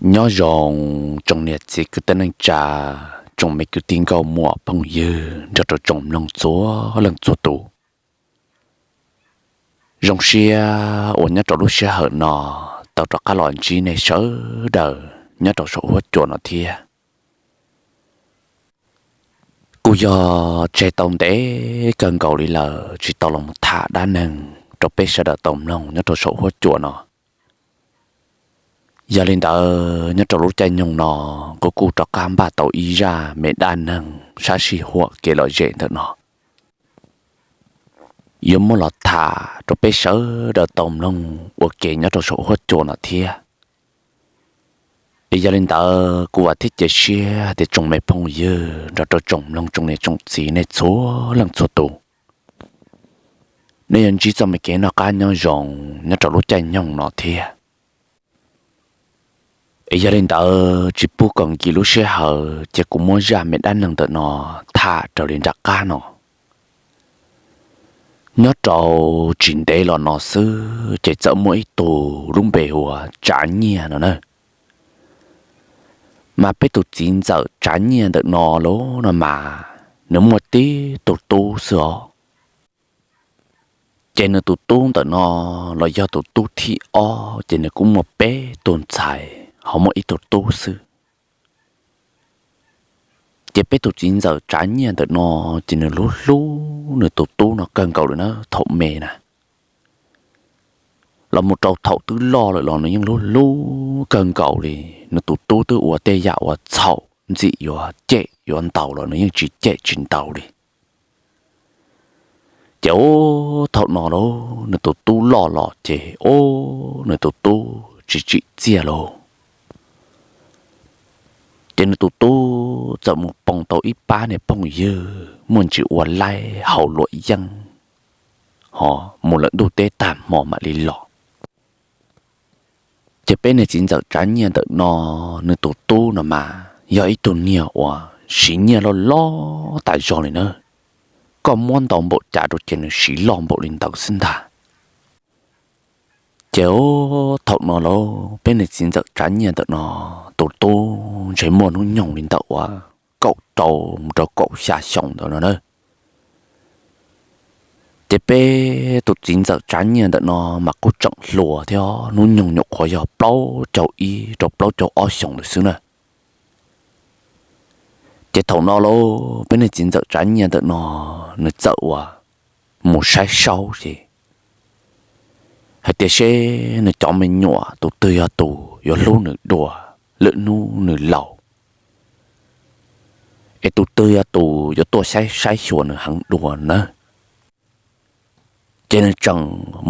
Nyob zoo tsoom niam txiv kwv tij neej tsa, tsoom me kwv tij nkauj muam phooj ywg nrog rau tsoom mloog txhua leej txhua tus. Zoo siab uas nyob rau lub sij hawm no tau rov qab los ntsib nej sawv daws nyob rau saum huab cua no thiab. Kuj yog tseg tau ntev kawg nkaus li lawm tsis tau los tham dab neeg rau peb sawv daws tau mloog nyob rau saum huab cua no. Yog li ntawd nyob rau lub caij nyoog no kuv kuj rov qab npaj tau ib zaj me dab neeg sab sij huam kev lom zem ntawm no yuav muab los tham rau peb sawv daws tau mloog ua ke nyob rau saum huab cua no thiab. Es yog li ntawd kuv vam thiab cia siab tias tsoom me phooj ywg nrog rau tsoom mloog tsoom niam tsoom txiv nej txhua leej txhua tus, nej yuav ntsib txoj me kev noj qab nyob zoo nyob rau lub caij nyoog no thiab. Es yog li ntawd tsis pub kom nkim lub sij hawm ces kuv muab zaj me dab neeg ntawm no tham raws li nram qab no. Nyob rau tsis ntev los no xwb ces txawm muaj ib tug lub npe hu ua Tsav Nyiaj no na. Mas peb tus txiv ntxawm Tsav Nyiaj ntawm no los no mas nws muaj tib tug tub xwb os. Ces nws tus tub ntawm no los yog tus tub thib ob ces nws kuj muaj peb tug ntxhais ho muaj ib tug tub xwb. Ces peb tus txiv ntxawm Tsav Nyiaj ntawm no ces nws hlub hlub nws tus tub no kawg nkaus li na thaum me na. Los mus rau thaum twb loj lawm los nws yeej hlub hlub kawg nkaus li. Nws tus tub twb ua tej yam uas txhaum ntxim yuav cem yuav ntaus los nws yeej tsis cem tsis ntaus li. Ces ub thaum no lauj nws tus tub loj los ces ub nws tus tub tsis tsim txiaj lauj. Ces nws tus tub txawm mus poo tau ib pab niag phooj ywg muaj ntsis ua laib haus luam yeeb ho mus lawm ntuj teb tag hmo mam li los. Ces peb niag txiv ntxawm Tsav Nyiaj ntawm no, nws tus tub no mas yog ib tug niag uas siv nyiaj loj loj tas zog li na. Koj muab ntau npaum cas rau ces nws siv loj npaum li ntawd xwb ntag. Ces ub thaum no lauj peb niag txiv ntxawm Tsav Nyiaj ntawm no tus tub ntshe muaj hnub nyoog li ntawm uas kaum rau mus rau kaum xya xyoo ntawd no na. Ces peb tus txiv ntxawm Tsav Nyiaj ntawm no mas kuj tseem hluas thiab, hnub nyoog nyuam qhuav yog plaub caug ib rau plaub caug ob xyoos lawm xwb na. Ces thaum no lauj peb niag txiv ntxawm Tsav Nyiaj ntawm no nws txawm uas mus saib saub ces hais tias seb nws cov me nyuam tus twg yog tus yuav hlub nws dua lwm hnub nws laus, es tus twg yog tus yuav tuaj saib saib xyuas nws heev dua na. Ces nws tseem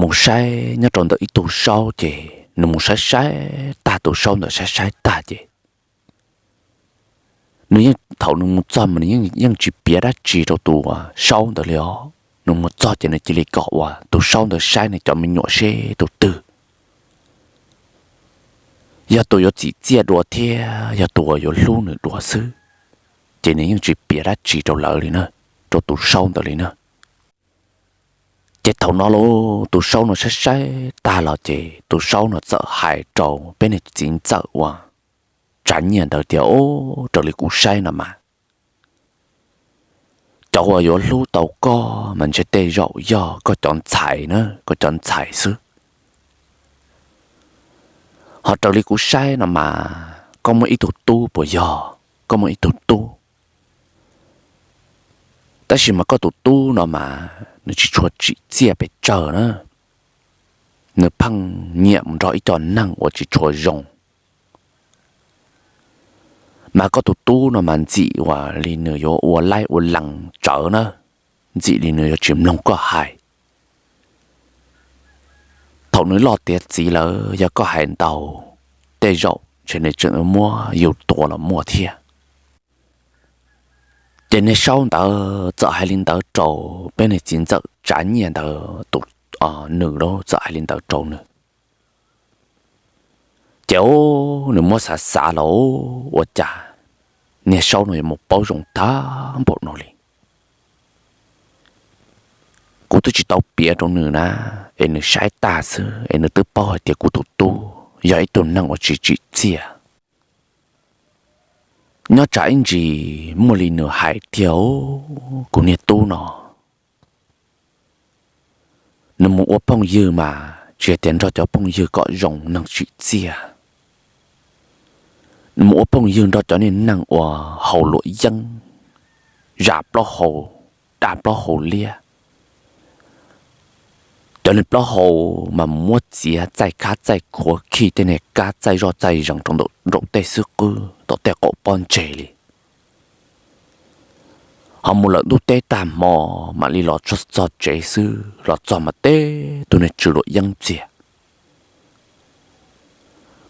mus saib nyob rau ntawm ib tug saub ces nws mus saib saib tag tus saub ntawd, saib saib tag ces nws yeej, thaum nws mus txog mas nws yeej tsis piav dab tsi rau tus saub ntawd li os. Nws mus txog ces nws cia li kom uas tus saub ntawd saib nws cov me nyuam seb tus twg yog tus yuav txim txiaj dua thiab yog tus uas yuav hlub nws dua xwb. Ces nws yeej tsis piav dab tsi rau lawv li na, rau tus saub ntawd li na. Ces thaum no lauj tus saub no saib saib tag los ces tus saub no txawm hais rau peb niag txiv ntxawm uas Tsav Nyiaj ntawd tias, Ub, raws li kuv saib no mas cov uas yuav hlub tau koj mas ntshe tej zaum yog koj cov ntxhais na, koj cov ntxhais xwb. Ho raws li kuv saib no mas koj muaj ib tug tub puas yog? Koj muaj ib tug tub, tab sis mas koj tus tub no mas nws tsis tshua tsim txiaj pes tsawg na. Nws pheej nyiam mus nrog ib co neeg uas tsis tshua zoo. Mas koj tus tub no mas ntxim uas li nws yuav ua laib ua lees tsawv na, ntxim li nws yuav tsis mloog koj hais. Thaum nws loj tiav txiv lawm yog koj hais ntau, tej zaum ntshe nws tseem muab yus tua los muaj thiab. Ces niag saub ntawd txawm hais li ntawd rau peb niag txiv ntxawm Tsav Nyiaj ntawd tus, nws lauj, txawm hais li ntawd rau nws. Ces ub, nws muab xav xav los ua cas niag saub no yuav mus paub zoo tag npaum no li. Kuv twb tsis tau piav rau nws na, es nws saib tag xwb es nws twb paub hais tias kuv tus tub yog ib tug neeg uas tsis tsim txiaj. Nyob tsam ib ntsis muaj li nws hais tiag, kuv niag tub no, nws mus ua phooj ywg mas tsis hais tias nrog cov phooj ywg kom zoo neeg tsim txiaj, nws mus ua phooj ywg nrog cov niag neeg uas haus luam yeeb, zam plaub hau, daj plaub hau liab. Cov niag plaub hau mas muab txiav txaij khab txaij khuav khi tej niag kab txaij zoj txaij zees rau nraum tej xwb qwb tom tej qaum pob ntseg li. Ho mus lawm ntuj teb tag hmo mam li los txog tsev xwb, los txog mas teb tug niag tsw luam yeeb txiag.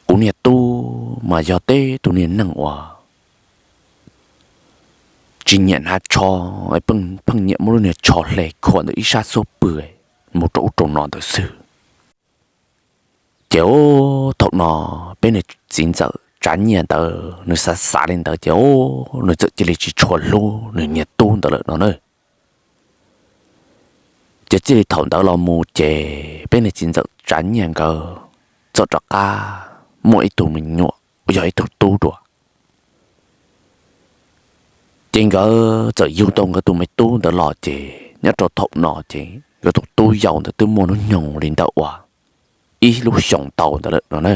Kuv niag tub mas yog teb tug niag neeg uas tsis nyiam hnav tsho, pheej nyiam muab lub niag tsho hle khuam ntawm ib sab xub pwg mus rau ub rau no ntawd xwb. Ces thaum no peb niag txiv ntxawm Tsav Nyiaj ntawd nws xav xav li ntawd ces nws txawm cia li tsis tshua hlub nws niag tub ntawd lawm no na. Ces txij li thaum ntawd los mus ces peb niag txiv ntxawm Tsav Nyiaj nkawd txawm rov qab muaj ib tug me nyuam uas yog ib tug tub dua. Ces nkawd txawm yug tau nkawd tus me tub ntawd los ces nyob rau thaum no ces nkawd tus tub yau ntawd twb muaj hnub nyoog li ntawm uas ib lub xyoos tau ntawd lawm no na.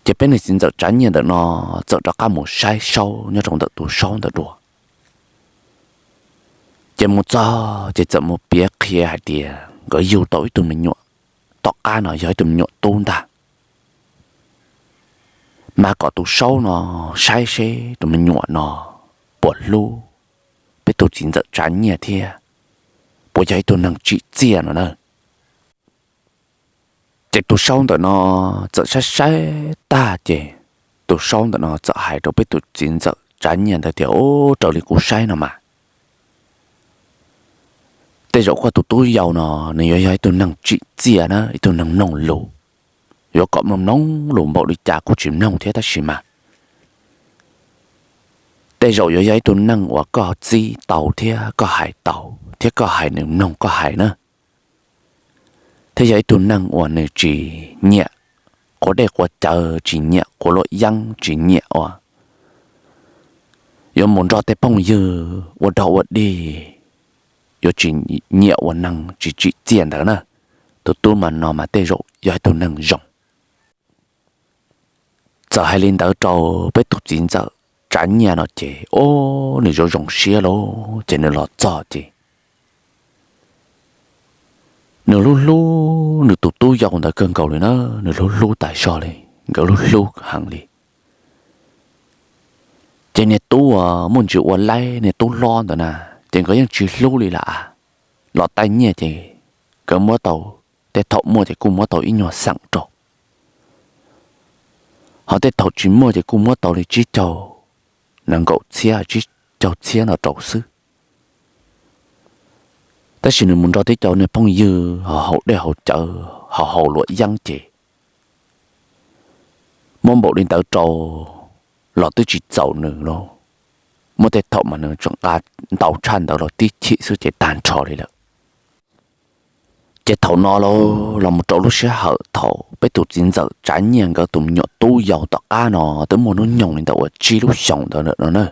Ces peb niag txiv ntxawm Tsav Nyiaj ntawm no txawm rov qab mus saib saub nyob rau ntawm tus saub ntawd dua. Ces mus txog ces txawm mus piav qhia hais tias nkawd yug tau ib tug me nyuam tom qab no yog ib tug me nyuam tub ntag, mas kom tus saub no saib seb tus me nyuam no puas hlub peb tus txiv ntxawm Tsav Nyiaj thiab puas yog ib tug neeg tsim txiaj no na. Ces tus saub ntawm no txawm saib saib tag ces tus saub ntawm no txawm hais rau peb tus txiv ntxawm Tsav Nyiaj ntawd tias, Ub, raws li kuv saib no mas tej zaum koj tus tub yau no nws yuav yog ib tug neeg tsim txiaj na, ib tug neeg mloog lus, yuav kom mloog mloog lus npaum li cas kuj tsis mloog thiab tab sis mas tej zaum yuav yog ib tug neeg uas koj txib tau thiab koj hais tau thiab koj hais nws mloog koj hais na, thiab yog ib tug neeg uas nws tsis nyiam quav dej quav cawv, tsis nyiam quav luam yeeb, tsis nyiam uas yuav mus nrog tej phooj ywg ua dog ua dig, yuav tsis nyiam ua neeg tsis tsim txiaj ntawd na. Tus tub mas no mas tej zaum yog ib tug neeg zoo. Txawm hais li ntawd rau peb tus txiv ntxawm Tsav Nyiaj no ces, o, nws zoo zoo siab lauj, ces nws los txog ces nws hlub hlub nws tus tub yau ntawd kawg nkaus li na, nws hlub hlub tas zog li, nkawd hlub hlub heev li. Ces niag tub uas muaj ntsis ua laib, niag tub hlob ntawd na, ces nkawd yeej tsis hlub li lawm. Los taij nyiaj ces nkawd muab tau, tej thaum muaj ces kuj muab tau ib nyuag xeem rau, ho tej thaum tsis muaj ces kuj muab tau li tsib caug nees nkaum txhiab, tsib caug txhiab no rau xwb. Tab sis nws mus nrog tib co niag phooj ywg ho haus dej haus cawv ho haus luam yeeb ces muab npaum li ntawd rau los twb tsis txaus nws lauj. Muaj tej thaum mas nws tseem nqa ntau tshaj ntawd los tib chim xwb ces tag nrho li lawm. Ces thaum no los mus rau lub sij hawm thaum peb tus txiv ntxawm Tsav Nyiaj nkawd tus me nyuam tub yau tom qab no twb muaj hnub nyoog li ntawm uas tsib lub xyoos ntawd lawm no na.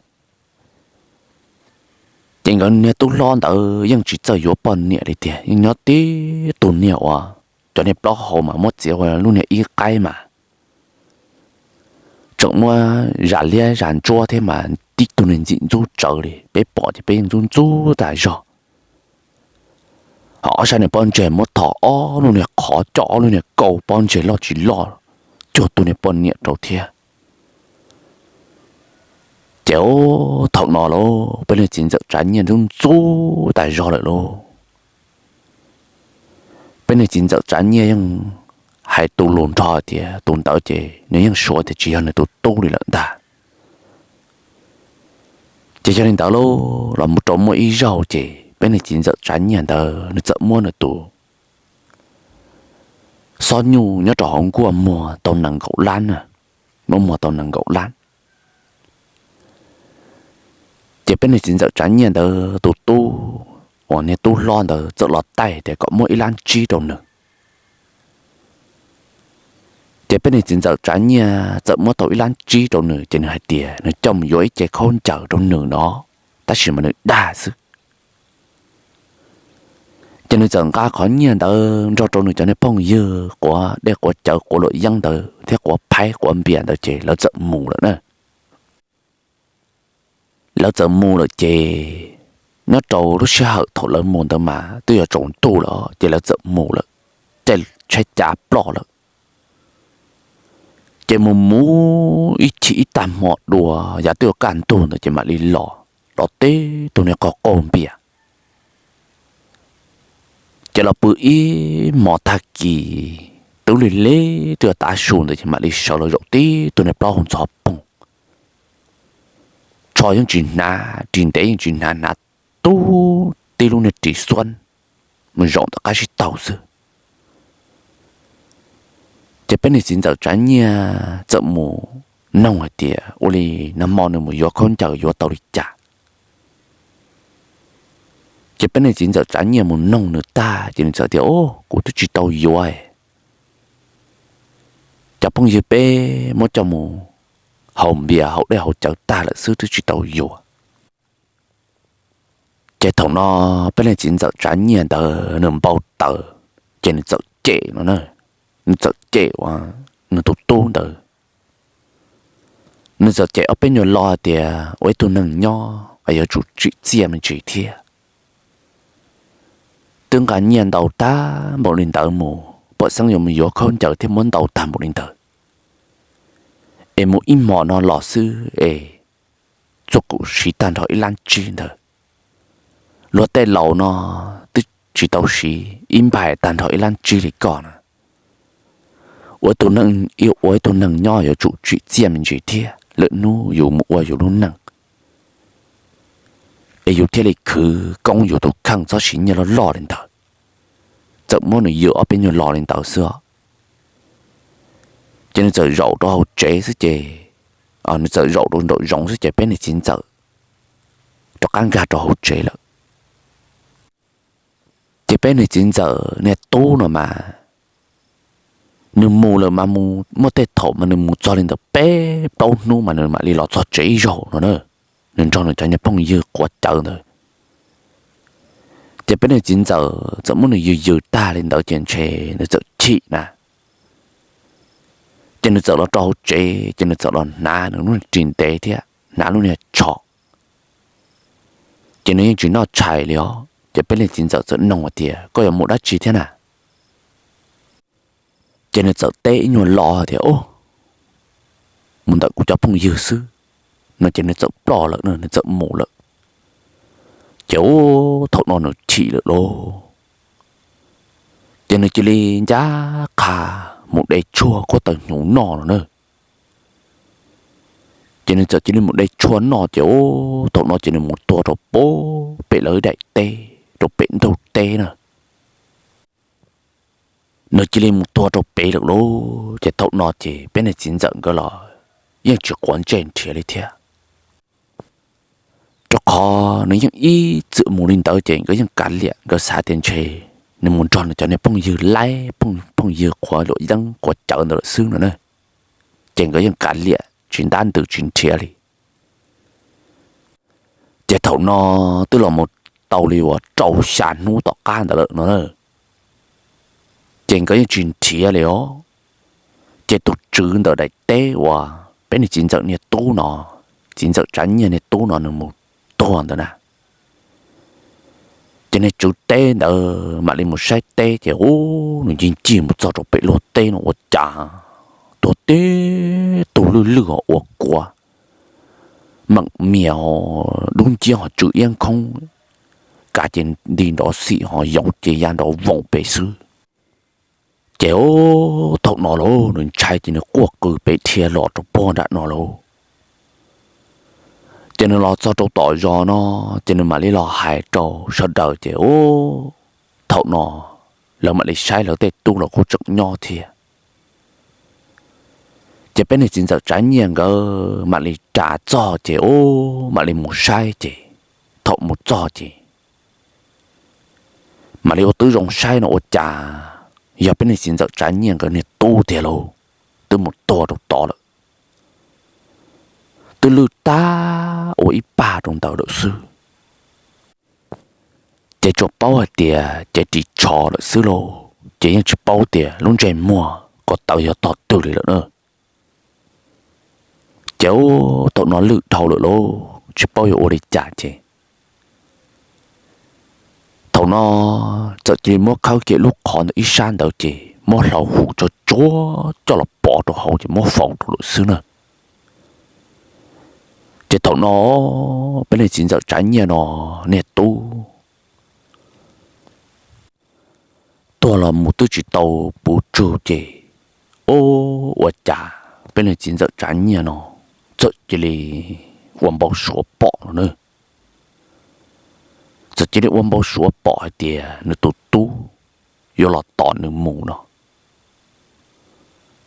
Ces nkawd niag tub hlob ntawd yeej tsis txawj yuav poj niam li tiag, yeej nyob tib tug niag uas cov niag plaub hau mas muab txiav ua lub niag ib qaib mas tseem muab zas liab zas ntsuab thiab mas tib tug niag ntxim ntxub tsawv li, peb pom ces peb yeej ntxub ntxub tas zog. Ho ob sab niag pob ntseg muab thom ob lub niag qhov, coj ob lub niag kauj pob ntseg loj tsis loj cuag tus niag poj niam rau thiab. Ces thaum no lauj, peb niag txiv ntxawm Tsav Nyiaj ntxub ntxub tas zog lawm lauj. Peb niag txiv ntxawm Tsav Nyiaj yeej hais tus lus nrog tias tus ntawd ces nws yeej suav tias tsis yog nws tus tub li lawm ntag. Ces yog li ntawd lauj, los mus rau muaj ib zaug ces peb niag txiv ntxawm Tsav Nyiaj ntawd nws txawm muab nws tus xob nyuj nyob rau hauv nkuaj muag tau nees nkaum lab na, muab muag tau nees nkaum lab. Ces peb niag txiv ntxawm Tsav Nyiaj ntawd tus tub uas niag tub hlob ntawd txawm los taij tias kom muab ib lab tsib rau nws. Ces peb niag txiv ntxawm Tsav Nyiaj txawm muab tau ib lab tsib rau nws, ces nws hais tias nws coj mus yuav ib ce khaub ncaws rau nws no, tab sis mas nws dag xwb. Ces nws txawm nqa qhov nyiaj ntawd nrog rau nws cov niag phooj ywg quav dej quav cawv quav luam yeeb ntawd thiab quav phaib quav npias ntawd ces lawv txawm mus lawm na. Lawv txawm mus lawm ces nyob rau lub sij hawm thaum lawv mus ntawd mas twb yuav tsaus ntuj lawm ces lawv txawm mus lawm, caij tshaib cav ploj lawm. Ces mus mus ib chim ib tag hmo dua yav twb yuav kaj ntug ntawd ces mam li los, los tib tug niag qog qaug npias. Ces los pw ib hmos tag kis twb lig lig twb yuav tav su ntawd ces mam li sawv los zaum tib tug niag plaub hau ntxhov poog, tsho yeej tsis hnav, ris ntev yeej tsis hnav, hnav tub tib lub niag ris xuab mus zaum ntawm qab sib taug xwb. Ces peb niag txiv ntxawm Tsav Nyiaj txawm mus noog hais tias ua li nag hmo nws mus yuav khaub ncaws yuav tau li cas. Ces peb niag txiv ntxawm Tsav Nyiaj mus noog nws tag ces nws txawm tias, Au, kuv twb tsis tau yuav. Cov phooj ywg peb muab coj mus haus npias haus dej haus cawv tag lawm xwb twb tsis tau yuav. Ces thaum no peb niag txiv ntxawm Tsav Nyiaj ntawd nws npau taws, ces nws txawm cem no na, nws txawm cem uas nws tus tub ntawd, nws txawm cem ob peb nyuag lo tias ua ib tug neeg nyob es yuav tsum tsim txiaj me ntsis thiab. Twb nqa nyiaj ntau tag npaum li ntawd mus, pom xeeb yuav mus yuav khaub ncaws thiab muab ntau tag npaum li ntawd, es mus ib hmos no los xwb es txuj kum siv tag nrho ib lab tsib ntawd. Luag tej laus no twb tsis tau siv ib npaig tag nrho ib lab tsib li koj na. Ua ib tug neeg nyob yuav tsum tsim txiaj me ntsis thiab, lwm hnub yus mus ua yus lub neej es yus thiaj li khwv koob yus tus kheej txhob siv nyiaj loj loj li ntawd. Txawm muab nws yws ob peb nyuag lo li ntawd xwb os. Ces nws txawm zaum rau hauv tsev xwb ces, nws txawm zaum rau nraum zoov xwb ces peb niag txiv ntxawm rov qab nkag rau hauv tsev lawm. Ces peb niag txiv ntxawm niag tub no mas nws mus lawm mas mus muaj tej thaum mas nws mus txog li ntawm peb plaub hnub mas nws mam li los txog tsev ib zaug no na. Nws nrog nws cov niag phooj ywg quav cawv ntawd. Ces peb niag txiv ntxawm txawm muab nws yws yws tag li ntawd ces ntshe nws txawm chim na. Ces nws txawm los rau hauv tsev ces nws txawm los hnav nws lub niag ris ntev thiab hnav lub niag tsho. Ces nws yeej tsis noj tshais li os. Ces peb niag txiv ntxawm txawm noog hais tias, Koj yuav mus dab tsi thiab na? Ces nws txawm teb ib nyuag lo tias, Mus ntawm kuv cov phooj ywg xwb, no ces nws txawm ploj lawm, nws txawm mus lawm. Ces ub, thaum no nws chim lawm lauj. Ces nws cia li ncaj qha mus de tshuaj khuab taws hnyuv noj no na. Ces nws txawm cia li mus de tshuaj noj ces ub, thaum no ces nws mus tuag rau pem lawv daim teb, rau pem nraug teb na. Nws cia li mus tuag rau pem lawm lauj. Ces thaum no ces peb niag txiv ntxawm nkawd los yeej tsis quav ntsej nrhiav li thiab, rau qhov nws yeej ib txwm mus li ntawd ces nkawd yeej kav liam, nkawd xav tias ntshe nws mus nrog nws cov niag phooj ywg laib, phooj ywg qhuav luam yeeb qhuav cawv ntawd lawm xwb no na. Ces nkawd yeej kav liam tsis ntab ntws tsis nrhiav li. Ces thaum no twb los mus tau li uas rau xya hnub tom qab ntawd lawm no na. Ces nkawd yeej tsis nrhiav li os. Ces tus tswv ntawm daim teb uas peb niag txiv ntxawm niag tub no, txiv ntxawm Tsav Nyiaj niag tub no nws mus tuag ntawd na, ces niag tswv teb ntawd mam li mus saib teb ces ub, nws ncig ncig mus txog rau pem luag teb no ua cas tuag tib tug lwj lwj ho ua kuav, meem mias ho dub nciab ho tsw iab nkhoob, kav ces nti nrov xim ho yoov ces ya nrov voos pem xwb. Ces ub, thaum no lauj nws ntshai ces nws quaj qw pem dhia los rau puag nram no lauj. Ces nws los txog rau tom zos no, ces nws mam li los hais rau sawv daws ces ub, thaum no lawv mam li saib lawv tej tub los kuj tseem nyob thiab. Ces peb niag txiv ntxawm Tsav Nyiaj nkawd mam li ras txog ces ub, mam li mus saib ces thaum mus txog ces mam li ua tib zoo saib no ua cas yog peb niag txiv ntxawm Tsav Nyiaj nkawd niag tub tiag lauj. twb mus tuag rau tod lawm, twb lwj tag ua ib pag rau ntawd lawm xwb. Ces tsuas paub hais tias ces ris tsho lawm xwb lauj, ces yeej tsis paub tias lub ntsej muag ko taw yog tog twg li lawm na. Ces thaum no lwj dhau lawm lauj, tsis paub yuav ua li cas ces thaum no txawm cia li muab khawb kiag lub qhov ntawm ib sab ntawd ces muab hlauv hum tsuag tsuag coj los pov rau hauv ces muab faus rau lawm xwb na. Ces thaum no peb niag txiv ntxawm Tsav Nyiaj no niag tub tuag los mus twb tsis tau puv tsug ces, o, ua cas peb niag txiv ntxawm Tsav Nyiaj no txawm cia li ua npau suav pom no na. Txawm cia li ua npau suav pom hais tias nws tus tub yuav los tos nws mus no,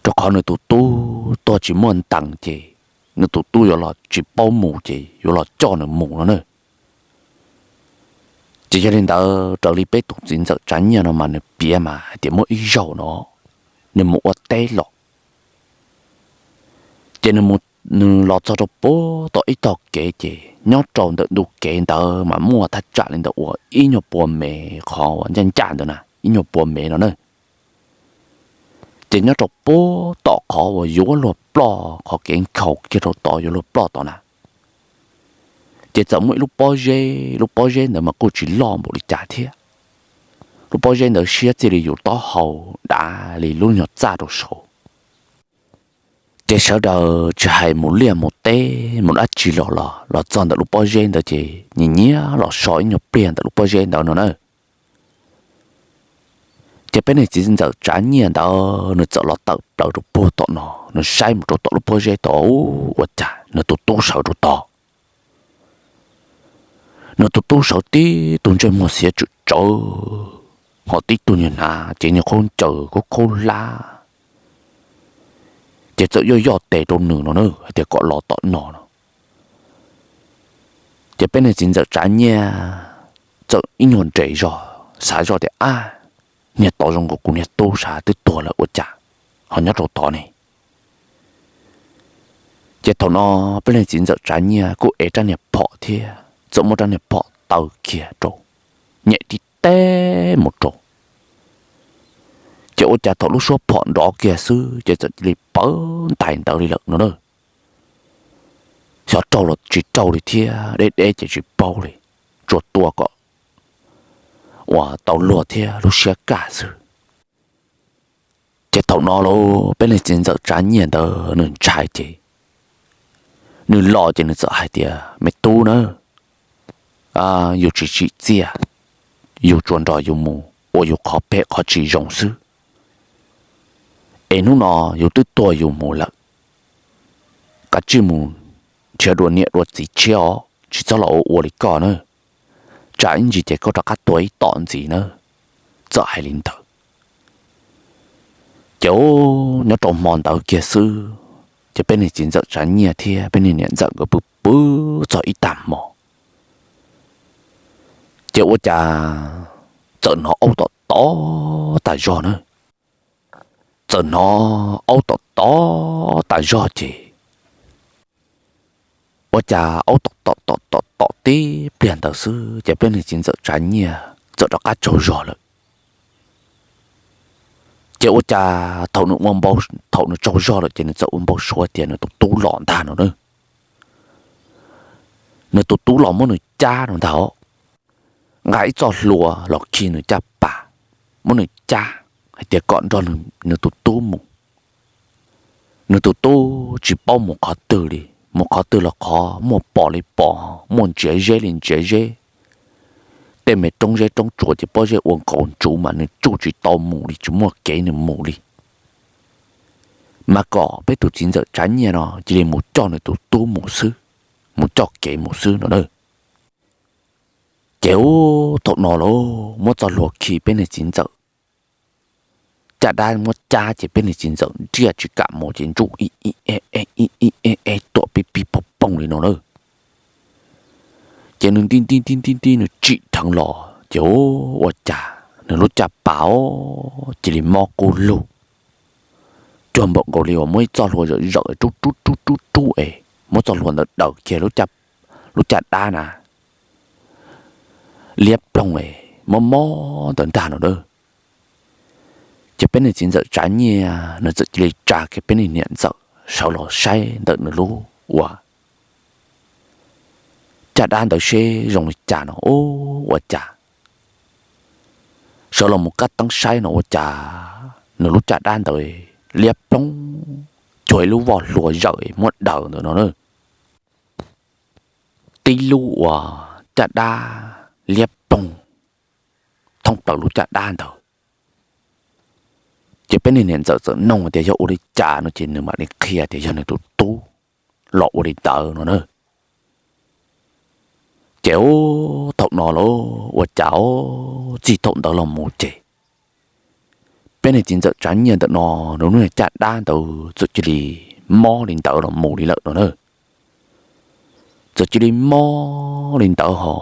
rau qhov nws tus tub tuag tsis muaj ntees ces nws tus tub yuav los tsis paub mus ces yuav los coj nws mus no na. Ces yog li ntawd raws li peb tus txiv ntxawm Tsav Nyiaj no mas nws piav mas hais tias muaj ib zaug no nws mus ua teb los, ces nws mus, nws los txog rau puag tom ib tog kev ces nyob rau ntawm ntug kev ntawd mas muaj thaj tsam li ntawm uas ib nyuag pua mev qhov uas ncaj ncaj ntawd na, ib nyuag pua mev no na. Ces nyob rau puag tom qhov uas yuav luag ploj, qhov kev nkhaus kiag rau tod yuav luag ploj tod na, ces txawm muaj ib lub pob zeb, lub pob zeb ntawd mas kuj tsis loj npaum li cas thiab. Lub pob zeb ntawd siab txij li yus taub hau dav li lub nyuag txaj rau saud. Ces sawv daws tsis hais mus liaj mus teb mus dab tsi los los, los txog ntawm lub pob zeb ntawd ces nyias nyias los so ib nyuag pliag ntawm lub pob zeb ntawd no na. Ces peb niag txiv ntxawm Tsav Nyiaj ntawd nws txawm los tawm plaws rau puag tom no, nws saib mus rau tom lub pob zeb tod, ua cas nws tus tub sawv rau tod. Nws tus tub sawv tib tug ntsej muag xiav tsawv tsawv, ho tib tug nyuag hnav cev nyuag khaub ncaws khaub khaub hlab, ces txawm yoj yoj tes rau nws no na hais tias kom los tom no no. Ces peb niag txiv ntxawm Tsav Nyiaj txawm ib nyuag nres zog, xav zoj tias, ab, niag tod zoo nkaus kuv niag tub sav twb tuag lawm ua cas ho nyob rau tod ne. Ces thaum no peb niag txiv ntxawm Tsav Nyiaj kuj ev rab niag phom thiab, txawm muab rab niag phom taw kiag rau, nyem tib teb mus rau. Ces ua cas thaum lub suab phom nrov kiag xwb ces txawm cia li pawv ntais ntawd li lawm no na. Xyov raug los tsis raug li thiab, deb deb ces tsis paub li, tsuas tua kom uas tau luag thiab lub siab kaj xwb. Ces thaum no los peb niag txiv ntxawm Tsav Nyiaj ntawd nws ntshai ces nws los ces nws txawm hais tias, me tub na, yus tsis tsim txiaj, yus tsuas nrog yus mus ua yus qhov phem qhov tsis zoo xwb, es hnub no yus twb tuag yus mus lawm, kav tsij mus nrhiav dua niam dua txiv tshiab os, tsis txhob los ua ua li koj na, tsam ib ntsis ces koj rov qab tuag ib tom ntxiv na. Txawm hais li ntawd ces nyob rau hmo ntawd kiag xwb, ces peb niag txiv ntxawm Tsav Nyiaj thiab peb niag niam ntxawm nkawd pw pw txog ib tag hmo, ces ua cas txawm hnov aub tom tod tas zog na. Txawm hnov aub tom tod tas zog ces ua cas aub tom tom tom tom tib pliag ntawd xwb ces peb niag txiv ntxawm Tsav Nyiaj txawm rov qab tsaug zog lawm. Ces ua cas thaum nws ua npau, thaum nws tsaug zog lawm ces nws txawm ua npau suav tias nws tus tub los ntag no na. Nws tus tub los muab nws cab no ntag os. Nqa ib txoj hlua los khi nws caj pas, muab nws cab hais tias kom nrog nws tus tub mus. Nws tus tub tsis paub mus qhov twg li, mus qhov twg los qhov muaj pos li pos, muaj ntsiav zeb li ntsiav zeb. Tej me roob zeb roob tsuas ces pob zeb ua nkaus ntsuv mas nws tsuj tsis tau mus li, tsis muaj kev nws mus li. Mas kom peb tus txiv ntxawm Tsav Nyiaj no cia li mus coj nws tus tub mus xwb, mus coj kev mus xwb no na. Ces ub thaum no los muab txoj hlua khi peb niag txiv ntxawm, caj dab muab cab ces peb niag txiv ntxawm nriaj tsis kam mus ces ntsuj ib ib e e ib ib e e tuam pib pib poog poog li no na. Ces nws nti nti nti nti nti nws tsim dheev los ces ua cas nws lub caj pas os cia li mob kub lug, cuag npaum nkaus li uas muab ib txoj hlua zawm zawm rub rub rub rub rub es muab txoj hlua ntawd daws kiag lub caj dab na liab ploog es mob mob ntawd ntag no na. Ces peb niag txiv ntxawm Tsav Nyiaj nws txawm cia li tsa kiag peb niag niam ntxawm sawv los saib ntawm nws lub uas caj dab ntawd seb zoo li cas no ua cas sawv los mus kab teeb saib no ua cas nws lub caj dab ntawd liab ploog cuag ib lub voj hlua zawm muab daws ntawd no na. Tib lub uas caj dab liab ploog thoob plaws lub caj dab ntawd. Ces peb niag niam ntxawm txawm nug tias yog ua li cas no ces nws mam li qhia tias yog nws tus tub los ua li ntawd no na. Ces ub thaum no los ua cas ub txij thaum ntawd los mus ces peb niag txiv ntxawm Tsav Nyiaj ntawm no nws lub niag caj dab ntawd txawm cia li mob li ntawd los mus li lawm no na. Txawm cia li mob li ntawd ho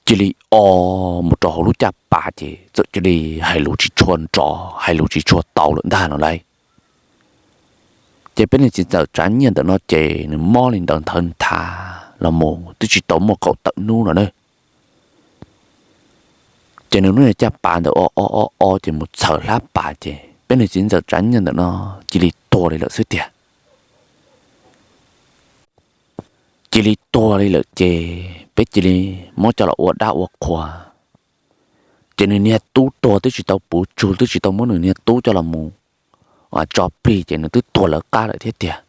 cia li o mus rau hauv lub caj pas ces txawm cia li hais lus tsis tshua nrov hais lus tsis tshua tau lawm ntag no lauj. Ces peb niag txiv ntxawm Tsav Nyiaj ntawm no ces nws mob li ntawd nthawv nthav los mus twb tsis tau muaj kaum tawm hnub no na. Ces nws lub niag caj pas ntawd o o o o ces mus txhaws hlab pas ces peb niag txiv ntxawm Tsav Nyiaj ntawm no cia li tuag li lawm xwb tiag. Cia li tuag li lawm ces peb cia li muab coj los ua dab ua qhua. Ces nws niag tub tuag twb tsis tau puv tsug twb tsis tau muab nws niag tub coj los mus tso plig ces nws twb tuag lawv qab lawm thiab tiag.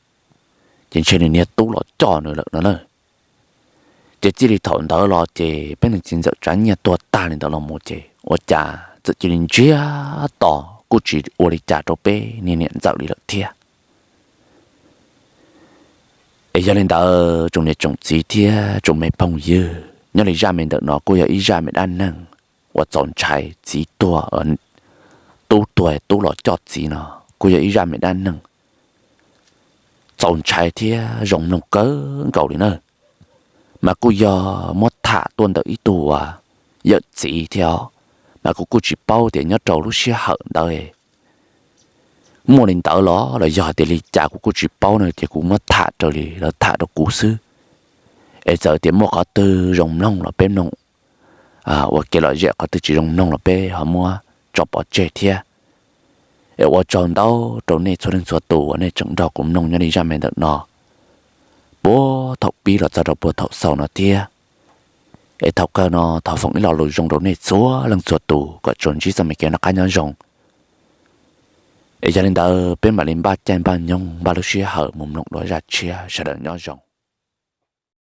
Ces ntshe nws niag tub los coj nws lawm no na. Ces txij li thaum ntawd los ces peb niag txiv ntxawm Tsav Nyiaj tuag tag li ntawd los mus ces ua cas txawm cia li ntsiag to kuj tsis ua li cas rau peb niag niam ntxawm li lawm thiab. Es yog li ntawd tsoom niam tsoom txiv thiab tsoom me phooj ywg, nyob li zaj me ntawm no kuj yog ib zaj me dab neeg uas txaus ntshai, txiv tuag, tub tuag tub los coj txiv no kuj yog ib zaj me dab neeg txaus ntshai thiab zoo mloog kawg nkaus li na. Mas kuj yog muab tham tuaj ntawm ib tug uas yawm txiv thiab os, mas kuv kuj tsis paub tias nyob rau lub sij hawm ntawd muaj li ntawd los los yog tias li cas kuv kuj tsis paub no ces kuv muab tham raws li lawv tham rau kuv xwb. Es txawm tias muaj qhov twg zoo mloog los peb mloog ua kev lom zem, qhov twg tsis zoo mloog los peb ho muab tso pov tseg thiab. Es ua tsaug ntau rau nej txhua leej txhua tus uas nej tseem nrog kuv mloog nyob li zaj me ntawm no puag thaum pib los txog rau puag thaum xaus no thiab. Es thaum kawg no thov foom ib lo lus zoo rau nej txhua leej txhua tus kom tsuas ntsib txoj me kev noj qab nyob zoo. Es yog li ntawd peb mam li npaj caij npaj nyoog npaj lub sij hawm mus mloog dua zaj tshiab, sawv daws nyob zoo.